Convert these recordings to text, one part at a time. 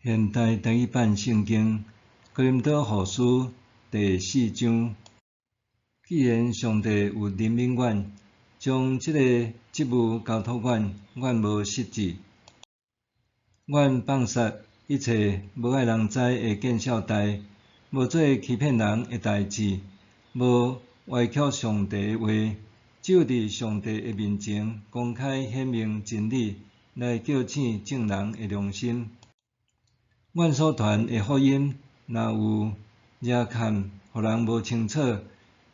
現代台語版聖經哥林多後書第四章。既然上帝有憐憫阮，將這個職務交託阮，阮無失志。阮放殺一切無愛人知的見笑代，無做欺騙人的代誌，無歪曲上帝的話，只有佇上帝的面前公開顯明真理，來叫醒眾人的良心。阮所傳的福音，若有賈坎，予人無清楚，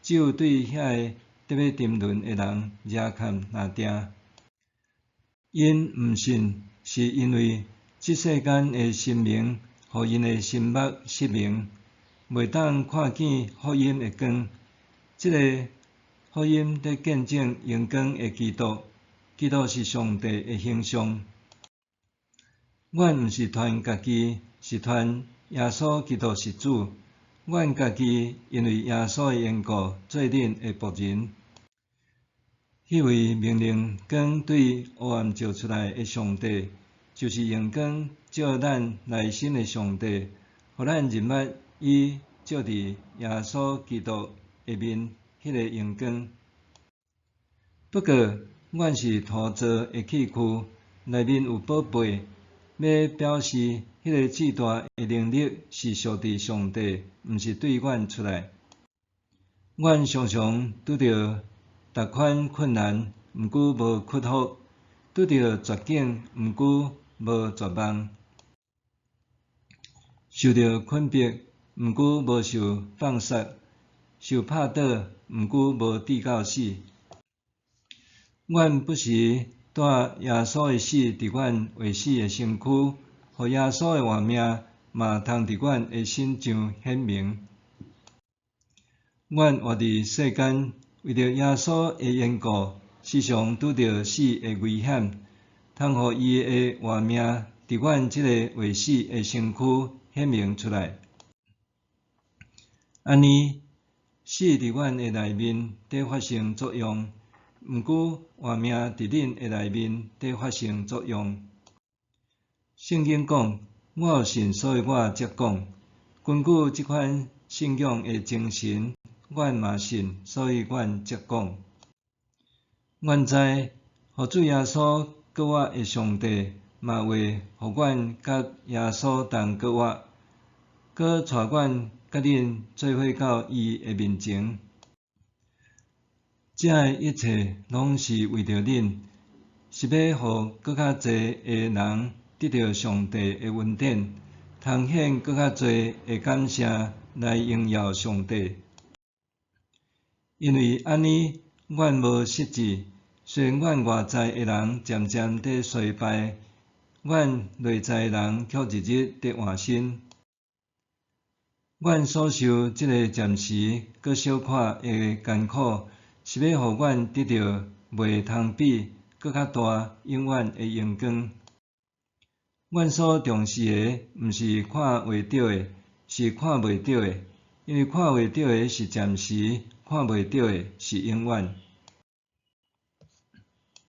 只有對遐个得欲沉淪的人賈坎若定。𪜶毋信，是因為這世間的神明，予𪜶的心目失明，袂當看見福音的光。這个福音佇見證榮光的基督，基督是上帝的形象。阮毋是傳家己，是傳耶穌基督是主。阮家己因為耶穌的緣故，做恁的僕人。彼位命令光對黑暗照出來的上帝，就是用光照咱內心的上帝，予咱認捌伊照佇耶穌基督的面彼个榮光。不過，阮是陶造的器具，內面有寶貝，欲表示彼个至大的能力是屬佇上帝，毋是對阮出來。阮常常拄著逐款困難，毋過無屈服；拄著絕境，毋過無絕望；受著困迫，毋過無受放殺；受拍倒，毋過無致到死。阮不時帶耶穌的死佇阮會死的身軀，予耶穌的活命嘛通佇阮的身上顯明。阮活佇世間，為著耶穌的緣故，時常拄著死的危險，通予伊的活命佇阮這个會死的身軀顯明出來。按呢，死佇阮的內面佇發生作用，毋過活命佇恁的內面佇發生作用。聖經講：我有信，所以我才講。根據這款信仰的精神，阮嘛信，所以阮才講。阮知，予主耶穌復活的上帝，嘛會予阮佮耶穌同復活，閣帶阮佮恁做伙到伊的面前。這的一切攏是為著恁，是欲予閣較濟的人得著上帝的恩典，通獻閣較濟的感謝來榮耀上帝。因為按呢，阮無失志，雖然阮外在的人漸漸佇衰敗，阮內在的人卻日日佇換新。阮所受這个暫時閣小可的艱苦，是欲予阮得著袂通比、閣較大、永遠的榮光。阮所重視的，毋是看會著的，是看袂著的，因為看會著的是暫時，看袂著的是永遠。